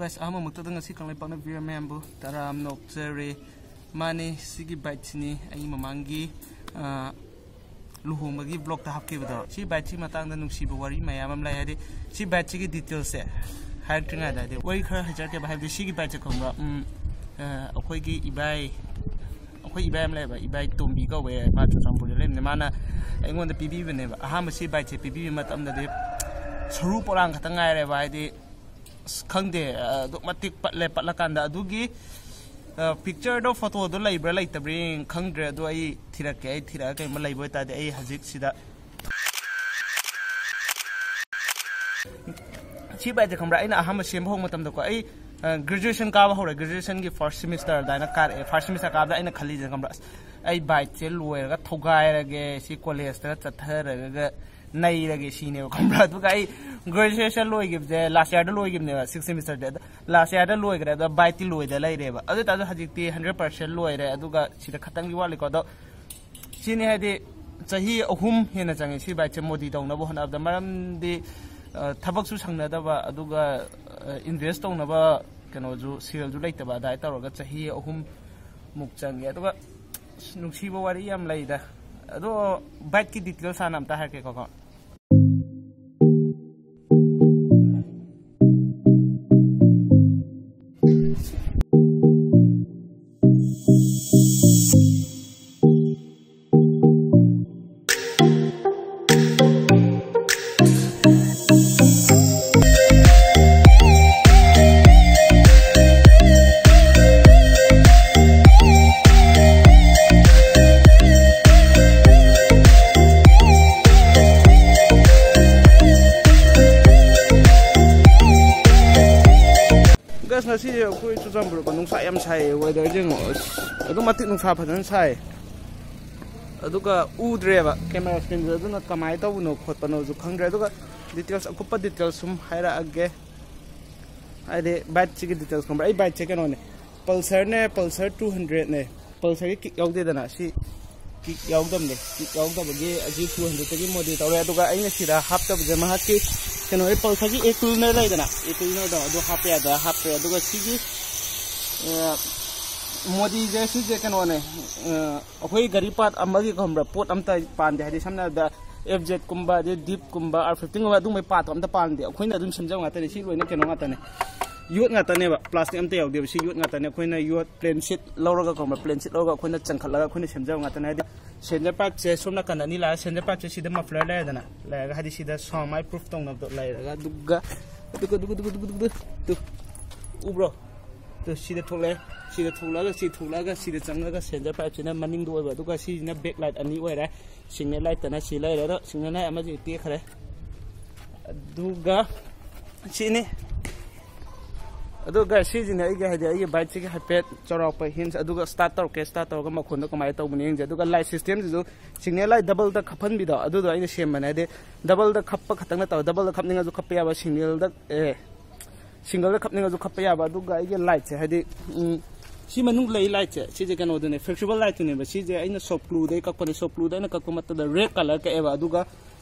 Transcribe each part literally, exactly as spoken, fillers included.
ꯑꯁ, ꯑꯍꯥꯟꯕꯃꯛꯇꯗ ꯉꯁꯤ ꯀꯪꯂꯩꯄꯥꯛꯅ viewer ꯃꯌꯥꯝꯕꯨ ꯇꯔꯥꯝꯅ ꯑꯣꯛꯆꯔꯤ꯫ ꯃꯥꯅꯤ, ꯁꯤꯒꯤ bike ꯁꯤꯅꯤ ꯑꯩ ꯃꯃꯥꯡꯒꯤ, ꯑ, ꯂꯨꯍꯣꯡꯕꯒꯤ vlog ꯇ ꯍꯥꯞꯈꯤꯕꯗꯣ꯫ ꯁꯤ bike ꯁꯤ ꯃꯇꯥꯡꯗ ꯅꯨꯡꯁꯤꯕ ꯋꯥꯔꯤ ꯃꯌꯥꯝ ꯑꯃ ꯂꯩ꯫ ꯍꯥꯏꯗꯤ, ꯁꯤ bike ꯁꯤꯒꯤ details ꯁꯦ ꯍꯥꯏꯔꯛꯇ꯭ꯔꯤꯉꯩꯗ, ꯍꯥꯏꯗꯤ, ꯋꯥꯔꯤ ꯈꯔ ꯍꯥꯏꯖꯔꯛꯀꯦꯕ꯫ ꯍꯥꯏꯕꯗꯤ, ꯁꯤꯒꯤ bike ꯁꯦ ꯈꯪꯕ꯭ꯔꯥ? ꯎꯝ, ꯑ, ꯑꯩꯈꯣꯏꯒꯤ ꯏꯕꯥꯏ, ꯑꯩꯈꯣꯏ ꯏꯕꯥꯏ ꯑꯃ ꯂꯩꯌꯦꯕ, ꯏꯕꯥꯏ ꯇꯣꯝꯕꯤ ꯀꯧꯋꯦ, ꯃꯥ ꯆꯨꯔꯆꯥꯟꯄꯨꯔꯗ ꯂꯩꯕꯅꯦ꯫ ꯃꯥꯅ ꯑꯩꯉꯣꯟꯗ ꯄꯤꯕꯤꯕꯅꯦꯕ꯫ ꯑꯍꯥꯟꯕ ꯁꯤ bike ꯁꯦ ꯄꯤꯕꯤꯕ ꯃꯇꯝꯗꯗꯤ ꯁꯔꯨ ꯄꯣꯂꯥꯡ ꯈꯛꯇ ꯉꯥꯏꯔꯦꯕ꯫ ꯍꯥꯏꯗꯤ, ꯑꯁ, ꯈꯪꯗꯦ, ꯑꯗꯨꯛ ꯃꯇꯤꯛ ꯄꯠꯂꯦ꯫ ꯄꯠꯂꯀꯥꯟꯗ ꯑꯗꯨꯒꯤ, ꯑ, picture ꯗꯣ, photo ꯗꯣ ꯂꯩꯕ꯭ꯔꯥ ꯂꯩꯇꯕ꯭ꯔꯥ ꯌꯦꯡ-, ꯈꯪꯗ꯭ꯔꯦ꯫ ꯑꯗꯣ ꯑꯩ ꯊꯤꯔꯛꯀꯦ꯫ ꯑꯩ ꯊꯤꯔꯛꯑꯒ ꯀꯩꯒꯨꯝꯕ ꯂꯩꯕ ꯑꯣꯏꯇꯥꯔꯗꯤ ꯑꯩ ꯍꯧꯖꯤꯛ ꯁꯤꯗ ꯁꯤ bike ꯁꯦ ꯈꯪꯕ꯭ꯔꯥ? ꯑꯩꯅ ꯑꯍꯥꯟꯕ ꯁꯦꯝꯕ ꯍꯧꯕ ꯃꯇꯝꯗꯀꯣ, ꯑꯩ, ꯑ, graduation ꯀꯥꯕ ꯍꯧꯔꯦ꯫ Graduation ꯒꯤ first semester ꯑꯗꯨꯃꯥꯏꯅ ꯀꯥꯔꯛꯑꯦ꯫ First semester ꯀꯥꯕꯗ ꯑꯩꯅ ꯈꯜꯂꯤꯁꯦ ꯈꯪꯕ꯭ꯔꯥ? ꯑꯁ, ꯑꯩ bike ꯁꯦ ꯂꯣꯏꯔꯒ ꯊꯧꯒꯥꯏꯔꯒꯦ, ꯁꯤ college ꯇꯒ ꯆꯠꯊꯔꯒ ꯅꯩꯔꯒꯦ ꯁꯤꯅꯦꯕ, ꯈꯪꯕ꯭ꯔꯥ? ꯑꯗꯨꯒ ꯑꯩ graduation ꯂꯣꯏꯈꯤꯕꯁꯦ last year ꯗ ꯂꯣꯏꯈꯤꯕꯅꯦꯕ, sixth semester ꯗ꯫ ꯑꯗꯣ last year ꯗ ꯂꯣꯏꯈ꯭ꯔꯦ, ꯑꯗꯣ bike ꯇꯤ ꯂꯣꯏꯗ ꯂꯩꯔꯦꯕ꯫ ꯑꯗꯨ ꯑꯣꯏꯇꯥꯔꯁꯨ ꯍꯧꯖꯤꯛꯇꯤ hundred percent ꯂꯣꯏꯔꯦ꯫ ꯑꯗꯨꯒ ꯁꯤꯗ ꯈꯇꯪꯗꯤ ꯋꯥꯠꯂꯤꯀꯣ꯫ ꯑꯗꯣ ꯁꯤꯅꯤ, ꯍꯥꯏꯗꯤ, ꯆꯍꯤ ꯑꯍꯨꯝ ꯍꯦꯟꯅ ꯆꯪꯉꯦ ꯁꯤ bike ꯁꯦ ꯃꯣꯗꯤ ꯇꯧꯅꯕ ꯍꯣꯠꯅꯕꯗ꯫ ꯃꯔꯝꯗꯤ, ꯑ, ꯊꯕꯛꯁꯨ ꯁꯪꯅꯗꯕ, ꯑꯗꯨꯒ, ꯑ, invest ꯇꯧꯅꯕ ꯀꯩꯅꯣꯁꯨ, ꯁꯦꯜꯁꯨ ꯂꯩꯇꯕ꯫ ꯑꯗꯨꯃꯥꯏꯅ ꯇꯧꯔꯒ ꯆꯍꯤ ꯑꯍꯨꯝ ꯃꯨꯛ ꯆꯪꯉꯦ꯫ ꯑꯗꯨꯒ ꯑꯁ, ꯅꯨꯡꯁꯤꯕ ꯋꯥꯔꯤ ꯌꯥꯝ ꯂꯩꯗ꯫ ꯑꯗꯣ bike ꯀꯤ details ꯍꯥꯟꯅ ꯑꯝꯇ ꯍꯥꯏꯔꯛꯀꯦꯀꯣ꯫ Guys, ꯉꯁꯤꯁꯦ ꯑꯩꯈꯣꯏ ꯆꯨꯔꯆꯥꯟꯄꯨꯔꯗ ꯅꯨꯡꯁꯥ ꯌꯥꯝ ꯁꯥꯏꯌꯦ꯫ Weather ꯁꯦ ꯌꯦꯡꯉꯣ꯫ ꯑꯁ, ꯑꯗꯨꯝ ꯃꯇꯤꯛ ꯅꯨꯡꯁꯥ ꯐꯖꯅ ꯁꯥꯏ꯫ ꯑꯗꯨꯒ ꯎꯗ꯭ꯔꯦꯕ camera screen ꯁꯦ꯫ ꯑꯗꯨꯅ ꯀꯃꯥꯏꯅ ꯇꯧꯕꯅꯣ ꯈꯣꯠꯄꯅꯣꯁꯨ ꯈꯪꯗ꯭ꯔꯦ꯫ ꯑꯗꯨꯒ details, ꯑꯀꯨꯞꯄ details ꯁꯨꯝ ꯍꯥꯏꯔꯛꯑꯒꯦ꯫ ꯍꯥꯏꯗꯤ, bike ꯁꯤꯒꯤ details ꯈꯪꯕ꯭ꯔꯥ? ꯑꯩ bike ꯁꯦ ꯀꯩꯅꯣꯅꯦ, Pulsar ꯅꯦ, Pulsar two hundred ꯅꯦ꯫ Pulsar ꯒꯤ kick ꯌꯥꯎꯗꯦꯗꯅ, ꯁꯤ kick ꯌꯥꯎꯗꯕꯅꯦ꯫ Kick ꯌꯥꯎꯗꯕꯒꯤ ꯑꯁꯤ two hundred ꯇꯒꯤ ꯃꯣꯗꯤ ꯇꯧꯔꯦ꯫ ꯑꯗꯨꯒ ꯑꯩꯅ ꯁꯤꯗ ꯍꯥꯞꯇꯕꯁꯦ ꯃꯍꯥꯛꯀꯤ ꯀꯩꯅꯣ, ꯑꯦ ꯄꯜꯁꯔꯒꯤ ꯑꯦ ꯀ꯭ꯂꯤꯅꯔ ꯂꯩꯗꯅ, ꯑꯦ ꯀ꯭ꯂꯤꯅꯔꯗꯣ ꯑꯗꯨ ꯍꯥꯞꯄ ꯌꯥꯗ ꯍꯥꯞꯄꯦ꯫ ꯑꯗꯨꯒ ꯁꯤꯒꯤ, ꯑ, ꯃꯣꯗꯤꯁꯦ ꯁꯤꯁꯦ ꯀꯩꯅꯣꯅꯦ, ꯑ, ꯑꯩꯈꯣꯏ ꯒꯥꯔꯤ ꯄꯥꯔꯠ ꯑꯃꯒꯤ ꯈꯪꯕ꯭ꯔꯥ, ꯄꯣꯠ ꯑꯝꯇ ꯄꯥꯟꯗꯦ꯫ ꯍꯥꯏꯗꯤ ꯁꯝꯅ ꯍꯥꯏꯔꯕꯗ ꯑꯦꯐ ꯖꯦꯠꯀꯨꯝꯕ, ꯑꯗꯩ ꯗꯤꯞꯀꯨꯝꯕ, ꯑꯥꯔ ꯐꯤꯐꯇꯤꯟꯒꯨꯝꯕ ꯑꯗꯨꯒꯨꯝꯕꯩ ꯄꯥꯔꯠꯇꯣ ꯑꯝꯇ ꯄꯥꯟꯗꯦ꯫ ꯑꯩꯈꯣꯏꯅ ꯑꯗꯨꯝ ꯁꯦꯝꯖꯕ ꯉꯥꯛꯇꯅꯦ꯫ ꯁꯤ ꯂꯣꯏꯅ ꯀꯩꯅꯣ ꯉꯥꯛꯇꯅꯦ, ꯌꯣꯠ ꯉꯥꯛꯇꯅꯦꯕ, ꯄ꯭ꯂꯥꯁꯇꯤꯛ ꯑꯝꯇ ꯌꯥꯎꯗꯦꯕ꯫ ꯁꯤ ꯌꯣꯠ ꯉꯥꯛꯇꯅꯦ꯫ ꯑꯩꯈꯣꯏꯅ ꯌꯣꯠ ꯄ꯭ꯂꯦꯟ ꯁꯤꯠ ꯂꯧꯔꯒ ꯈꯪꯕ꯭ꯔꯥ, ꯄ꯭ꯂꯦꯟ ꯁꯤꯠ ꯂꯧꯔꯒ ꯑꯩꯈꯣꯏꯅ ꯆꯪꯈꯠꯂꯒ ꯑꯩꯈꯣꯏꯅ ꯁꯦꯝꯖꯕ ꯉꯥꯛꯇꯅꯦ꯫ ꯍꯥꯏꯗꯤ ꯁꯦꯟꯖꯔ ꯄꯥꯏꯞꯁꯦ ꯁꯣꯝ ꯅꯥꯀꯟ ꯑꯅꯤ ꯂꯥꯛꯑꯦ꯫ ꯁꯦꯟꯖꯔ ꯄꯥꯏꯞꯁꯦ ꯁꯤꯗ ꯃꯐ꯭ꯂꯔ ꯂꯩꯔꯦꯗꯅ, ꯂꯩꯔꯒ ꯍꯥꯏꯗꯤ ꯁꯤꯗ ꯁꯥꯎꯟ ꯃꯥꯏ ꯄ꯭ꯔꯨꯐ ꯇꯧꯅꯕꯗꯣ ꯂꯩꯔꯒ, ꯑꯗꯨꯒ ꯑꯗꯨꯒ ꯑꯗꯨꯒ ꯑꯗꯨꯒ ꯑꯗꯨꯒ ꯑꯗꯨꯒ ꯑꯗꯨ ꯎꯕ꯭ꯔꯣ? ꯑꯗꯨ ꯁꯤꯗ ꯊꯣꯛꯂꯛꯑꯦ꯫ ꯁꯤꯗ ꯊꯣꯛꯂꯛꯑꯒ, ꯁꯤ ꯊꯣꯛꯂꯛꯑꯒ ꯁꯤꯗ ꯆꯪꯉꯒ ꯁꯦꯟꯖꯔ ꯄꯥꯏꯞꯁꯤꯅ ꯃꯅꯤꯡꯗ ꯑꯣꯏꯕ, ꯑꯗꯨꯒ ꯁꯤꯁꯤꯅ ꯕꯦꯛ ꯂꯥꯏꯠ ꯑꯅꯤ ꯑꯣꯏꯔꯦ꯫ ꯁꯤꯒꯅꯦꯜ ꯂꯥꯏꯠꯇꯅ ꯁꯤ ꯂꯩꯔꯦ꯫ ꯑꯗꯣ ꯁꯤꯒꯅꯦꯜ ꯂꯥꯏꯠ ꯑꯃꯁꯤ ꯇꯦꯛꯈ꯭ꯔꯦ꯫ ꯑꯗꯨꯒ ꯁꯤꯅꯤ꯫ ꯑꯗꯨꯒ ꯁꯤꯁꯤꯅ ꯑꯩꯒꯤ, ꯍꯥꯏꯗꯤ ꯑꯩꯒꯤ ꯕꯥꯏꯛꯁꯤꯒꯤ ꯍꯥꯏꯐꯦꯠ ꯆꯥꯎꯔꯥꯛꯄ ꯍꯤꯟꯁ꯫ ꯑꯗꯨꯒ ꯁ꯭ꯇꯥꯔꯠ ꯇꯧꯔꯛꯀꯦ, ꯁ꯭ꯇꯥꯔꯠ ꯇꯧꯔꯒ ꯃꯈꯣꯟꯗꯣ ꯀꯃꯥꯏꯅ ꯇꯧꯕꯅꯣ ꯌꯦꯡꯁꯦ꯫ ꯑꯗꯨꯒ ꯂꯥꯏꯠ ꯁꯤꯁꯇꯦꯝꯁꯤꯁꯨ ꯁꯤꯒꯅꯦꯜ ꯂꯥꯏꯠ ꯗꯕꯜꯗ ꯈꯞꯍꯟꯕꯤꯗꯣ, ꯑꯗꯨꯗꯣ ꯑꯩꯅ ꯁꯦꯝꯕꯅꯦ꯫ ꯍꯥꯏꯗꯤ ꯗꯕꯜꯗ ꯈꯞꯄ ꯈꯛꯇꯪ ꯅꯠꯇꯕ, ꯗꯕꯜꯗ ꯈꯞꯅꯤꯡꯉꯁꯨ ꯈꯞꯄ ꯌꯥꯕ, ꯁꯤꯒꯅꯦꯜꯗ, ꯑꯦ, ꯁꯤꯡꯒꯜꯗ ꯈꯞꯅꯤꯡꯉꯁꯨ ꯈꯞꯄ ꯌꯥꯕ꯫ ꯑꯗꯨꯒ ꯑꯩꯒꯤ ꯂꯥꯏꯠꯁꯦ, ꯍꯥꯏꯗꯤ, ꯎꯝ, ꯁꯤ ꯃꯅꯨꯡ ꯂꯩ ꯂꯥꯏꯠꯁꯦ, ꯁꯤꯁꯦ ꯀꯩꯅꯣꯗꯨꯅꯦ, ꯐ꯭ꯂꯦꯛꯁꯤꯕꯜ ꯂꯥꯏꯠꯇꯨꯅꯦꯕ꯫ ꯁꯤꯁꯦ ꯑꯩꯅ ꯁꯣꯞ ꯀ꯭ꯂꯨꯗꯩ ꯀꯛꯄꯅꯦ꯫ ꯁꯣꯞ ꯀ꯭ꯂꯨꯗ ꯑꯩꯅ ꯀꯛꯄ ꯃꯇꯝꯗ ꯔꯦꯗ ꯀꯂꯔ ꯀꯛꯑꯦꯕ꯫ ꯑꯗꯨꯒ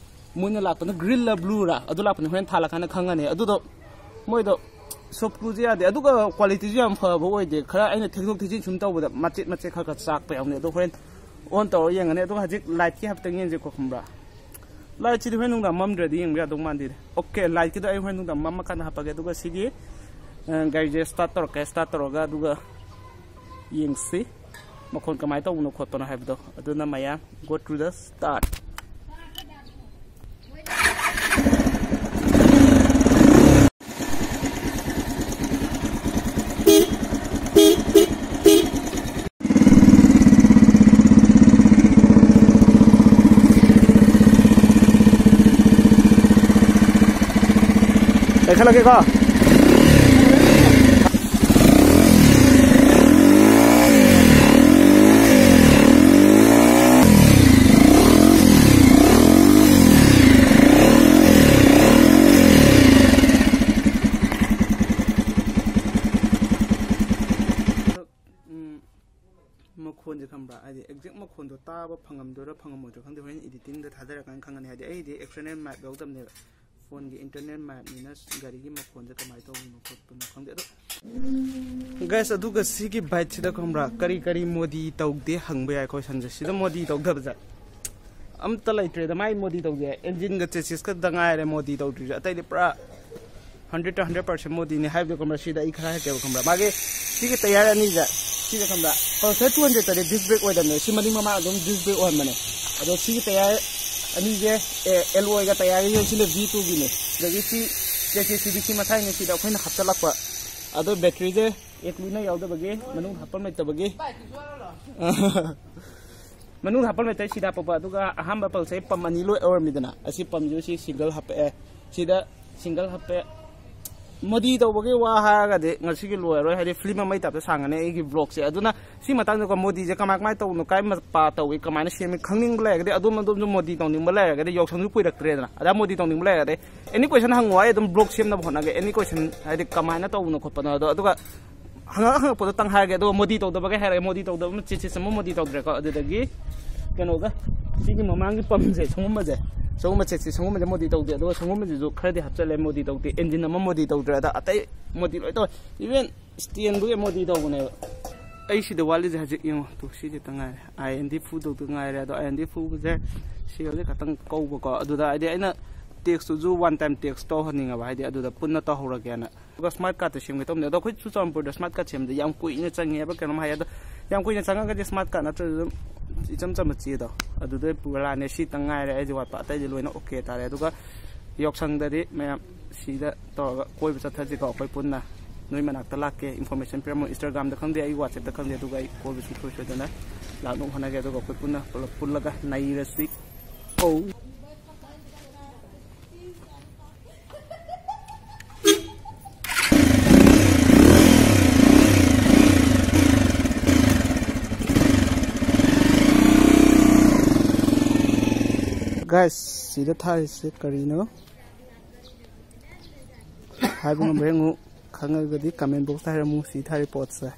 ꯃꯣꯏꯅ ꯂꯥꯛꯄꯅ ꯒ꯭ꯔꯤꯟꯂ ꯕ꯭ꯂꯨꯔꯥ, ꯑꯗꯨ ꯂꯥꯛꯄꯅ ꯍꯣꯔꯦꯟ ꯊꯥꯜꯂꯀꯥꯟꯗ ꯈꯪꯉꯅꯤ꯫ ꯑꯗꯨꯗꯣ ꯃꯣꯏꯗꯣ ꯁꯣꯞ ꯀ꯭ꯂꯨꯁꯦ ꯌꯥꯗꯦ, ꯑꯗꯨꯒ ꯀ꯭ꯋꯥꯂꯤꯇꯤꯁꯨ ꯌꯥꯝ ꯐꯕ ꯑꯣꯏꯗꯦ꯫ ꯈꯔ ꯑꯩꯅ ꯊꯦꯛꯗꯣꯛ ꯊꯦꯛꯆꯤꯟ ꯁꯨꯝ ꯇꯧꯕꯗ ꯃꯆꯦꯠ ꯃꯆꯦꯠ ꯈꯔ ꯈꯔ ꯆꯥꯛꯄ ꯌꯥꯎꯅꯤ꯫ ꯑꯗꯣ ꯍꯣꯔꯦꯟ ꯑꯣꯟ ꯇꯧꯔ ꯌꯦꯡꯉꯅꯤ꯫ ꯑꯗꯨꯒ ꯍꯧꯖꯤꯛ ꯂꯥꯏꯠꯀꯤ ꯍꯥꯏꯐꯦꯠꯇꯪ ꯌꯦꯡꯁꯦꯀꯣ, ꯈꯪꯕ꯭ꯔꯥ? ꯂꯥꯏꯠꯁꯤꯗꯤ ꯍꯣꯔꯦꯟ ꯅꯨꯡꯗꯥꯡ ꯃꯝꯗ꯭ꯔꯗꯤ ꯌꯦꯡꯕ ꯌꯥꯗꯧ ꯃꯥꯟꯗꯦꯗ꯫ ꯑꯣꯀꯦ, ꯂꯥꯏꯠꯀꯤꯗꯣ ꯑꯩ ꯍꯣꯔꯦꯟ ꯅꯨꯡꯗꯥꯡ ꯃꯝꯃꯀꯥꯟꯗ ꯍꯥꯞꯄꯒꯦ꯫ ꯑꯗꯨꯒ ꯁꯤꯒꯤ, ꯑ, ꯒꯥꯔꯤꯁꯦ ꯁ꯭ꯇꯥꯔꯠ ꯇꯧꯔꯛꯀꯦ꯫ ꯁ꯭ꯇꯥꯔꯠ ꯇꯧꯔꯒ ꯑꯗꯨꯒ ꯌꯦꯡꯁꯤ ꯃꯈꯣꯟ ꯀꯃꯥꯏꯅ ꯇꯧꯕꯅꯣ ꯈꯣꯠꯄꯅꯣ ꯍꯥꯏꯕꯗꯣ꯫ ꯑꯗꯨꯅ ꯃꯌꯥꯝ, go to the start꯫ ꯂꯩꯈꯠꯂꯒꯦꯀꯣ꯫ ꯎꯝ, ꯃꯈꯣꯟꯁꯦ ꯈꯪꯕ꯭ꯔꯥ? ꯍꯥꯏꯗꯤ ꯑꯦꯛꯖꯦꯛ ꯃꯈꯣꯟꯗꯣ ꯇꯥꯕ ꯐꯪꯉꯝꯗꯣꯏꯔꯥ ꯐꯪꯉꯝꯃꯣꯏꯗ꯭ꯔꯥ ꯈꯪꯗꯦ꯫ ꯍꯣꯔꯦꯟ ꯏꯗꯤꯇꯤꯡꯗ ꯊꯥꯖꯔꯀꯥꯟꯗ ꯈꯪꯉꯅꯤ꯫ ꯍꯥꯏꯗꯤ ꯑꯩꯗꯤ ꯑꯦꯛꯁꯇꯔꯅꯦꯜ ꯃꯥꯏꯛ ꯌꯥꯎꯗꯕꯅꯦꯕ꯫ ꯐꯣꯟꯒꯤ ꯏꯟꯇꯔꯅꯦꯜ ꯃꯦꯞꯅꯤꯅ ꯒꯥꯔꯤꯒꯤ ꯃꯈꯣꯟꯁꯦ ꯀꯃꯥꯏꯅ ꯇꯧꯕꯅꯣ ꯈꯣꯠꯄꯅꯣ ꯈꯪꯗꯦ ꯑꯗꯣ꯫ ꯒꯥꯏꯁ, ꯑꯗꯨꯒ ꯁꯤꯒꯤ ꯕꯥꯏꯛꯁꯤꯗ ꯈꯪꯕ꯭ꯔꯥ, ꯀꯔꯤ ꯀꯔꯤ ꯃꯣꯗꯤ ꯇꯧꯗꯦ ꯍꯪꯕ ꯌꯥꯏ ꯀꯣꯏꯁꯟꯁꯦ꯫ ꯁꯤꯗ ꯃꯣꯗꯤ ꯇꯧꯗꯕꯁꯦ ꯑꯝꯇ ꯂꯩꯇ꯭ꯔꯦꯗ꯫ ꯃꯥꯏ ꯃꯣꯗꯤ ꯇꯧꯗꯦ, ꯑꯦꯟꯖꯤꯟꯒ ꯆꯦꯁꯤꯁꯀꯗ ꯉꯥꯏꯔꯦ ꯃꯣꯗꯤ ꯇꯧꯗ꯭ꯔꯤꯁꯦ꯫ ꯑꯇꯩꯗꯤ ꯄꯨꯔꯥ ꯍꯟꯗ꯭ꯔꯦꯠꯇ ꯍꯟꯗ꯭ꯔꯦꯠ ꯄꯥꯔꯁꯦꯟ ꯃꯣꯗꯤꯅꯤ ꯍꯥꯏꯕꯗꯣ ꯈꯪꯕ꯭ꯔꯥ? ꯁꯤꯗ ꯑꯩ ꯈꯔ ꯍꯥꯏꯔꯛꯀꯦꯕ ꯈꯪꯕ꯭ꯔꯥ? ꯃꯥꯒꯤ ꯁꯤꯒꯤ ꯇꯌꯥꯔ ꯑꯅꯤꯁꯦ, ꯁꯤꯗ ꯈꯪꯕ꯭ꯔꯥ, ꯄꯜꯁꯔ ꯇꯨ ꯍꯟꯗ꯭ꯔꯦꯠꯇꯗꯤ ꯗꯤꯁ ꯕ꯭ꯔꯦꯛ ꯑꯣꯏꯗꯕꯅꯦ꯫ ꯁꯤ ꯃꯅꯤꯡ ꯃꯃꯥꯡ ꯑꯗꯨꯝ ꯗꯤꯁ ꯕ꯭ꯔꯦꯛ ꯑꯣꯏꯍꯟꯕꯅꯦ꯫ ꯑꯗꯣ ꯁꯤꯒꯤ ꯇꯌꯥꯔ ꯑꯅꯤꯁꯦ, ꯑꯦ, ꯑꯦꯂꯣꯏꯒ ꯇꯌꯥꯔꯒꯤ ꯁꯤꯅ ꯚꯤ ꯇꯨꯒꯤꯅꯦ꯫ ꯑꯗꯒꯤ ꯁꯤ ꯆꯦꯁꯤꯁꯁꯤꯗꯤ ꯁꯤ ꯃꯁꯥꯏꯅꯦ, ꯁꯤꯗ ꯑꯩꯈꯣꯏꯅ ꯍꯥꯞꯆꯜꯂꯛꯄ꯫ ꯑꯗꯣ ꯕꯦꯇ꯭ꯔꯤꯁꯦ ꯑꯦꯀ꯭ꯂꯨꯅ ꯌꯥꯎꯗꯕꯒꯤ, ꯃꯅꯨꯡ ꯍꯥꯞꯐꯝ ꯂꯩꯇꯕꯒꯤ꯫ ꯃꯅꯨꯡ ꯍꯥꯞꯄ ꯂꯩꯇ꯭ꯔꯦ, ꯁꯤꯗ ꯍꯥꯞꯄꯛꯄ꯫ ꯑꯗꯨꯒ ꯑꯍꯥꯟꯕ ꯄꯜꯁꯦ ꯄꯝ ꯑꯅꯤ ꯂꯣꯏ ꯑꯣꯏꯔꯝꯃꯤꯗꯅ, ꯑꯁꯤ ꯄꯝꯁꯨ ꯁꯤ ꯁꯤꯡꯒꯜ ꯍꯥꯞꯄꯛꯑꯦ, ꯁꯤꯗ ꯁꯤꯡꯒꯜ ꯍꯥꯞꯄꯦ꯫ ꯃꯣꯗꯤ ꯇꯧꯕꯒꯤ ꯋꯥ ꯍꯥꯏꯔꯒꯗꯤ ꯉꯁꯤꯒꯤ ꯂꯣꯏꯔꯔꯣꯏ, ꯍꯥꯏꯗꯤ ꯐꯤꯂꯝ ꯑꯃꯒꯤ ꯇꯥꯏꯞꯇ ꯁꯥꯡꯉꯅꯤ ꯑꯩꯒꯤ ꯕ꯭ꯂꯣꯛꯁꯦ꯫ ꯑꯗꯨꯅ ꯁꯤ ꯃꯇꯥꯡꯗꯀꯣ, ꯃꯣꯗꯤꯁꯦ ꯀꯃꯥꯏ ꯀꯃꯥꯏꯅ ꯇꯧꯕꯅꯣ, ꯀꯥꯏ ꯃꯄꯥ ꯇꯧꯏ, ꯀꯃꯥꯏꯅ ꯁꯦꯝꯃꯤ ꯈꯪꯅꯤꯡꯕ ꯂꯩꯔꯒꯗꯤ, ꯑꯗꯣꯝ ꯑꯗꯣꯝꯁꯨ ꯃꯣꯗꯤ ꯇꯧꯅꯤꯡꯕ ꯂꯩꯔꯒꯗꯤ, ꯌꯥꯎꯁꯪꯁꯨ ꯀꯨꯏꯔꯛꯇ꯭ꯔꯦꯗꯅ, ꯑꯗ ꯃꯣꯗꯤ ꯇꯧꯅꯤꯡꯕ ꯂꯩꯔꯒꯗꯤ ꯑꯦꯅꯤ ꯀꯣꯏꯁꯟ ꯍꯪꯉꯣ, ꯑꯩ ꯑꯗꯨꯝ ꯕ꯭ꯂꯣꯛ ꯁꯦꯝꯅꯕ ꯍꯣꯠꯅꯒꯦ꯫ ꯑꯦꯅꯤ ꯀꯣꯏꯁꯟ ꯍꯥꯏꯗꯤ ꯀꯃꯥꯏꯅ ꯇꯧꯕꯅꯣ ꯈꯣꯠꯄꯅꯣ ꯑꯗꯣ, ꯑꯗꯨꯒ ꯍꯪꯉꯛ ꯍꯪꯉꯛꯄꯗꯣ ꯇꯪ ꯍꯥꯏꯔꯒꯦ, ꯑꯗꯨꯒ ꯃꯣꯗꯤ ꯇꯧꯗꯕꯒꯩ ꯍꯥꯏꯔꯒꯦ꯫ ꯃꯣꯗꯤ ꯇꯧꯗꯕ ꯑꯃ ꯆꯦꯁꯤꯁ ꯑꯃ ꯃꯣꯗꯤ ꯇꯧꯗ꯭ꯔꯦꯀꯣ꯫ ꯑꯗꯨꯗꯒꯤ ꯀꯩꯅꯣꯒ ꯁꯤꯒꯤ ꯃꯃꯥꯡꯒꯤ ꯄꯝꯁꯦ, ꯁꯪꯒꯨꯝꯕꯁꯦ, ꯁꯪꯒꯨꯝꯕ ꯆꯦꯁꯤꯁ ꯁꯪꯒꯨꯝꯕꯁꯦ ꯃꯣꯗꯤ ꯇꯧꯗꯦ, ꯑꯗꯨꯒ ꯁꯪꯒꯨꯝꯕꯁꯤꯁꯨ ꯈꯔꯗꯤ ꯍꯥꯞꯆꯜꯂꯦ, ꯃꯣꯗꯤ ꯇꯧꯗꯦ꯫ ꯑꯦꯟꯖꯤꯟ ꯑꯃ ꯃꯣꯗꯤ ꯇꯧꯗ꯭ꯔꯦ, ꯑꯗ ꯑꯇꯩ ꯃꯣꯗꯤ ꯂꯣꯏ ꯇꯧꯋꯦ꯫ ꯏꯚꯟ ꯁ꯭ꯇꯦꯟꯗꯨꯒꯤ ꯃꯣꯗꯤ ꯇꯧꯕꯅꯦꯕ꯫ ꯑꯩ ꯁꯤꯗ ꯋꯥꯠꯂꯤꯁꯦ ꯍꯧꯖꯤꯛ ꯌꯦꯡꯉꯣ, ꯇꯨ ꯁꯤꯁꯦ ꯇꯪ ꯉꯥꯏꯔꯦ, ꯑꯥꯏ ꯑꯦꯟ ꯗꯤ ꯐꯨ ꯇꯧꯗ ꯉꯥꯏꯔꯦ꯫ ꯑꯗꯣ ꯑꯥꯏ ꯑꯦꯟ ꯗꯤ ꯐꯨꯕꯁꯦ ꯁꯤꯒꯁꯦ ꯈꯇꯪ ꯀꯧꯕꯀꯣ꯫ ꯑꯗꯨꯗ ꯍꯥꯏꯗꯤ ꯑꯩꯅ ꯇꯦꯛꯁꯇꯨꯁꯨ ꯋꯥꯟ ꯇꯥꯏꯝ ꯇꯦꯛꯁ ꯇꯧꯍꯟꯅꯤꯡꯉꯕ, ꯍꯥꯏꯗꯤ ꯑꯗꯨꯗ ꯄꯨꯟꯅ ꯇꯧꯍꯧꯔꯒꯦꯅ꯫ ꯑꯗꯨꯒ ꯁ꯭ꯃꯥꯔꯠ ꯀꯥꯔꯠꯇ ꯁꯦꯝꯒꯦ ꯇꯧꯕꯅꯦ꯫ ꯑꯗꯣ ꯑꯩꯈꯣꯏ ꯆꯨꯔꯆꯥꯟꯄꯨꯔꯗ ꯁ꯭ꯃꯥꯔꯠ ꯀꯥꯔꯠ ꯁꯦꯝꯕꯗ ꯌꯥꯝ ꯀꯨꯏꯅ ꯆꯪꯉꯦꯕ ꯀꯩꯅꯣꯝ ꯍꯥꯏ꯫ ꯑꯗꯣ ꯌꯥꯝ ꯀꯨꯏꯅ ꯆꯪꯉꯒꯗꯤ ꯁ꯭ꯃꯥꯔꯠ ꯀꯥꯔꯠ ꯅꯠꯇ꯭ꯔꯁꯨ ꯑꯗꯨꯝ ꯏꯆꯝ ꯆꯝꯕ ꯆꯦꯗꯣ ꯑꯗꯨꯗ ꯄꯨꯔ ꯂꯥꯛꯑꯅꯤ꯫ ꯁꯤꯇꯪ ꯉꯥꯏꯔꯦ ꯑꯩꯁꯦ ꯋꯥꯠꯄ, ꯑꯇꯩꯗꯤ ꯂꯣꯏꯅ ꯑꯣꯀꯦ ꯇꯥꯔꯦ꯫ ꯑꯗꯨꯒ ꯌꯥꯎꯁꯪꯗꯗꯤ ꯃꯌꯥꯝ ꯁꯤꯗ ꯇꯧꯔꯒ ꯀꯣꯏꯕ ꯆꯠꯊꯁꯤꯀꯣ ꯑꯩꯈꯣꯏ ꯄꯨꯟꯅ꯫ ꯅꯣꯏ ꯃꯅꯥꯛꯇ ꯂꯥꯛꯀꯦ, ꯏꯟꯐꯣꯔꯃꯦꯁꯟ ꯄꯤꯔꯝꯃꯣ, ꯏꯟꯁꯇꯥꯒ꯭ꯔꯥꯝꯗ ꯈꯪꯗꯦ, ꯑꯩ ꯋꯥꯆꯦꯞꯇ ꯈꯪꯗꯦ, ꯑꯗꯨꯒ ꯑꯩ ꯀꯣꯏꯕ ꯁꯨꯡꯁꯣꯏ ꯁꯣꯏꯗꯅ ꯂꯥꯛꯅꯕ ꯍꯣꯠꯅꯒꯦ꯫ ꯑꯗꯨꯒ ꯑꯩꯈꯣꯏ ꯄꯨꯟꯅ ꯄꯨꯂꯞ ꯄꯨꯜꯂꯒ ꯅꯩꯔꯁꯤ꯫ ꯑꯧ꯫ ꯒꯥꯏꯁ, ꯁꯤꯗ ꯊꯥꯔꯤꯁꯦ ꯀꯔꯤꯅꯣ ꯍꯥꯏꯕ ꯉꯝꯕ꯭ꯔꯥ ꯌꯦꯡꯉꯨ꯫ ꯈꯪꯉꯒꯗꯤ ꯀꯃꯦꯟ ꯕꯣꯛꯁꯇ ꯍꯥꯏꯔꯝꯃꯨ, ꯁꯤ ꯊꯥꯔꯤ ꯄꯣꯠꯁꯦ꯫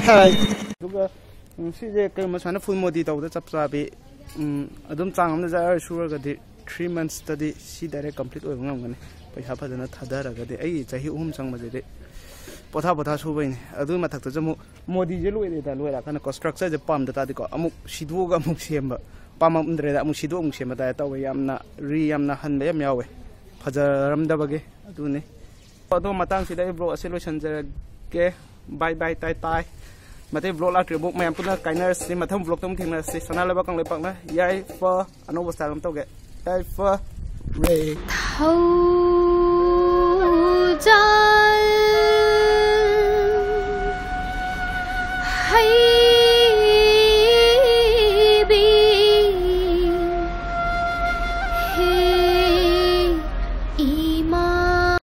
ꯑꯗꯨꯒ ꯎꯝ, ꯁꯤꯁꯦ ꯀꯩꯒꯨꯝꯕ ꯁꯨꯃꯥꯏꯅ ꯐꯨꯜ ꯃꯣꯗꯤ ꯇꯧꯕꯗ ꯆꯞ ꯆꯥꯕꯤ, ꯎꯝ, ꯑꯗꯨꯝ ꯆꯥꯡ ꯑꯃꯗ ꯖꯔ ꯁꯨꯔꯒꯗꯤ ꯊ꯭ꯔꯤ ꯃꯟꯁꯇꯗꯤ ꯁꯤ ꯗꯥꯏꯔꯦꯛ ꯀꯝꯄ꯭ꯂꯤꯠ ꯑꯣꯏꯕ ꯉꯝꯒꯅꯤ꯫ ꯄꯩꯁꯥ ꯐꯖꯅ ꯊꯥꯗꯔꯒꯗꯤ꯫ ꯑꯩ ꯆꯍꯤ ꯑꯍꯨꯝ ꯆꯪꯕꯁꯤꯗꯤ ꯄꯣꯊꯥ ꯄꯣꯊꯥ ꯁꯨꯕꯩꯅꯤ꯫ ꯑꯗꯨꯒꯤ ꯃꯊꯛꯇꯁꯨ ꯑꯃꯨꯛ ꯃꯣꯗꯤꯁꯦ ꯂꯣꯏꯔꯦꯗ, ꯂꯣꯏꯔꯀꯥꯟꯗ ꯀꯣ ꯁ꯭ꯇ꯭ꯔꯛꯆꯔꯁꯦ ꯄꯥꯝꯗ ꯇꯥꯔꯗꯤꯀꯣ, ꯑꯃꯨꯛ ꯁꯤꯗꯣꯛꯑꯒ ꯑꯃꯨꯛ ꯁꯦꯝꯕ, ꯄꯥꯝꯃꯝꯗ꯭ꯔꯦꯗ ꯑꯃꯨꯛ ꯁꯤꯗꯣꯛ ꯑꯃꯨꯛ ꯁꯦꯝꯕ ꯇꯥꯏ ꯇꯧꯋꯦ꯫ ꯌꯥꯝꯅ ꯔꯤ ꯌꯥꯝꯅ ꯍꯟꯕ ꯌꯥꯝ ꯌꯥꯎꯋꯦ, ꯐꯖꯔꯝꯗꯕꯒꯤ꯫ ꯑꯗꯨꯅꯤ꯫ ꯑꯗꯣ ꯃꯇꯥꯡꯁꯤꯗ ꯑꯩ ꯕ꯭ꯂꯣꯒ ꯑꯁꯤ ꯂꯣꯏꯁꯤꯟꯖꯔꯒꯦ꯫ ꯕꯥꯏ ꯕꯥꯏ, ꯇꯥꯏ ꯇꯥꯏ꯫ ꯃꯊꯪ ꯕ꯭ꯂꯣꯒ ꯂꯥꯛꯇ꯭ꯔꯤꯕꯨ ꯃꯌꯥꯝ ꯄꯨꯟꯅ ꯀꯥꯏꯅꯔꯁꯤ꯫ ꯃꯊꯪ ꯕ꯭ꯂꯣꯒꯇ ꯑꯃꯨꯛ ꯊꯦꯡꯅꯔꯁꯤ꯫ ꯁꯅꯥ ꯂꯩꯕꯥꯛ ꯀꯪꯂꯩꯄꯥꯛꯅ ꯌꯥꯏꯐ꯫ ꯑꯅꯧꯕ ꯁ꯭ꯇꯥꯏꯜ ꯑꯃ ꯇꯧꯒꯦ꯫ ꯌꯥꯏꯐ꯫ ꯔꯦ꯫ ꯊꯧ